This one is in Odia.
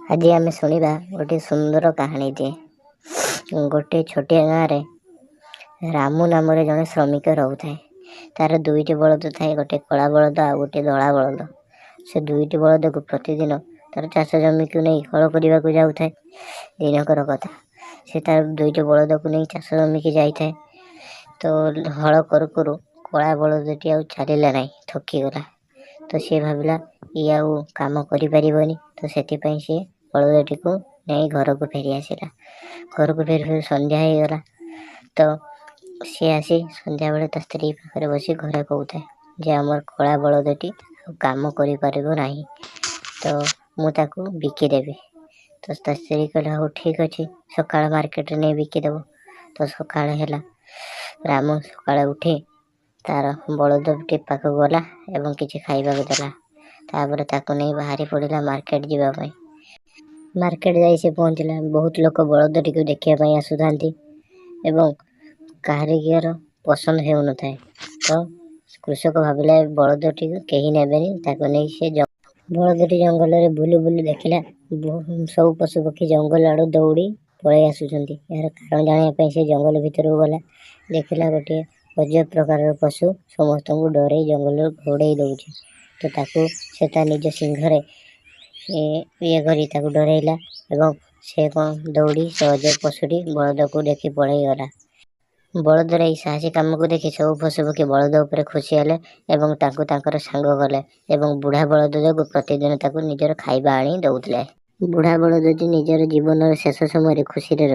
ଆଜି ଆମେ ଶୁଣିବା ଗୋଟିଏ ସୁନ୍ଦର କାହାଣୀଟିଏ। ଗୋଟିଏ ଛୋଟିଆ ଗାଁରେ ରାମୁ ନାମରେ ଜଣେ ଶ୍ରମିକ ରହୁଥାଏ। ତାର ଦୁଇଟି ବଳଦ ଥାଏ, ଗୋଟେ କଳା ବଳଦ ଆଉ ଗୋଟିଏ ଧଳା ବଳଦ। ସେ ଦୁଇଟି ବଳଦକୁ ପ୍ରତିଦିନ ତାର ଚାଷ ଜମିକୁ ନେଇ ହଳ କରିବାକୁ ଯାଉଥାଏ। ଦିନକର କଥା, ସେ ତାର ଦୁଇଟି ବଳଦକୁ ନେଇ ଚାଷ ଜମିକି ଯାଇଥାଏ। ତ ହଳ କରୁ କରୁ କଳା ବଳଦଟି ଆଉ ଚାଲିଲା ନାହିଁ, ଥକିଗଲା। ତ ସିଏ ଭାବିଲା ଇଏ ଆଉ କାମ କରିପାରିବନି। ତ ସେଥିପାଇଁ ସିଏ ବଳଦଟିକୁ ନେଇ ଘରକୁ ଫେରି ଆସିଲା। ଘରକୁ ଫେରି ଫେରି ସନ୍ଧ୍ୟା ହେଇଗଲା। ତ ସିଏ ଆସି ସନ୍ଧ୍ୟାବେଳେ ତା ସ୍ତ୍ରୀ ପାଖରେ ବସି ଘରେ କହୁଥାଏ ଯେ ଆମର କଳା ବଳଦଟି ଆଉ କାମ କରିପାରିବ ନାହିଁ, ତ ମୁଁ ତାକୁ ବିକିଦେବି। ତ ତା ସ୍ତ୍ରୀ କହିଲା, ହଉ ଠିକ୍ ଅଛି, ସକାଳ ମାର୍କେଟରେ ନେଇ ବିକିଦେବ। ତ ସକାଳ ହେଲା, ରାମ ସକାଳେ ଉଠି ତାର ବଳଦଟି ପାଖକୁ ଗଲା ଏବଂ କିଛି ଖାଇବାକୁ ଦେଲା। ତାପରେ ତାକୁ ନେଇ ବାହାରି ପଡ଼ିଲା ମାର୍କେଟ ଯିବା ପାଇଁ। ମାର୍କେଟ ଯାଇ ସେ ପହଞ୍ଚିଲା। ବହୁତ ଲୋକ ବଳଦଟିକୁ ଦେଖିବା ପାଇଁ ଆସୁଥାନ୍ତି ଏବଂ କାହାରିକାର ପସନ୍ଦ ହେଉନଥାଏ। ତ କୃଷକ ଭାବିଲା ବଳଦଟିକୁ କେହି ନେବେନି, ତାକୁ ନେଇ ସେ ବଳଦଟି ଜଙ୍ଗଲରେ ବୁଲୁ ବୁଲୁ ଦେଖିଲା ସବୁ ପଶୁପକ୍ଷୀ ଜଙ୍ଗଲ ଆଡ଼ୁ ଦୌଡ଼ି ପଳେଇ ଆସୁଛନ୍ତି। ଏହାର କାରଣ ଜାଣିବା ପାଇଁ ସେ ଜଙ୍ଗଲ ଭିତରକୁ ଗଲା। ଦେଖିଲା ଗୋଟିଏ ଅଜବ ପ୍ରକାରର ପଶୁ ସମସ୍ତଙ୍କୁ ଡରେଇ ଜଙ୍ଗଲରୁ ଘଉଡ଼େଇ ଦେଉଛି। ତ ତାକୁ ସେ ତା ନିଜ ଶିଙ୍ଘରେ ଇଏ କରି ତାକୁ ଡରେଇଲା ଏବଂ ସେ କ'ଣ ଦୌଡ଼ି ସେ ଅଜବ ପଶୁଟି ବଳଦକୁ ଦେଖି ପଳେଇଗଲା। ବଳଦର ଏହି ସାହସୀ କାମକୁ ଦେଖି ସବୁ ପଶୁପକ୍ଷୀ ବଳଦ ଉପରେ ଖୁସି ହେଲେ ଏବଂ ତାଙ୍କୁ ତାଙ୍କର ସାଙ୍ଗ କଲେ ଏବଂ ବୁଢ଼ା ବଳଦ ଯୋଗୁଁ ପ୍ରତିଦିନ ତାକୁ ନିଜର ଖାଇବା ଆଣି ଦେଉଥିଲେ। ବୁଢ଼ା ବଳଦଟି ନିଜର ଜୀବନର ଶେଷ ସମୟରେ ଖୁସିରେ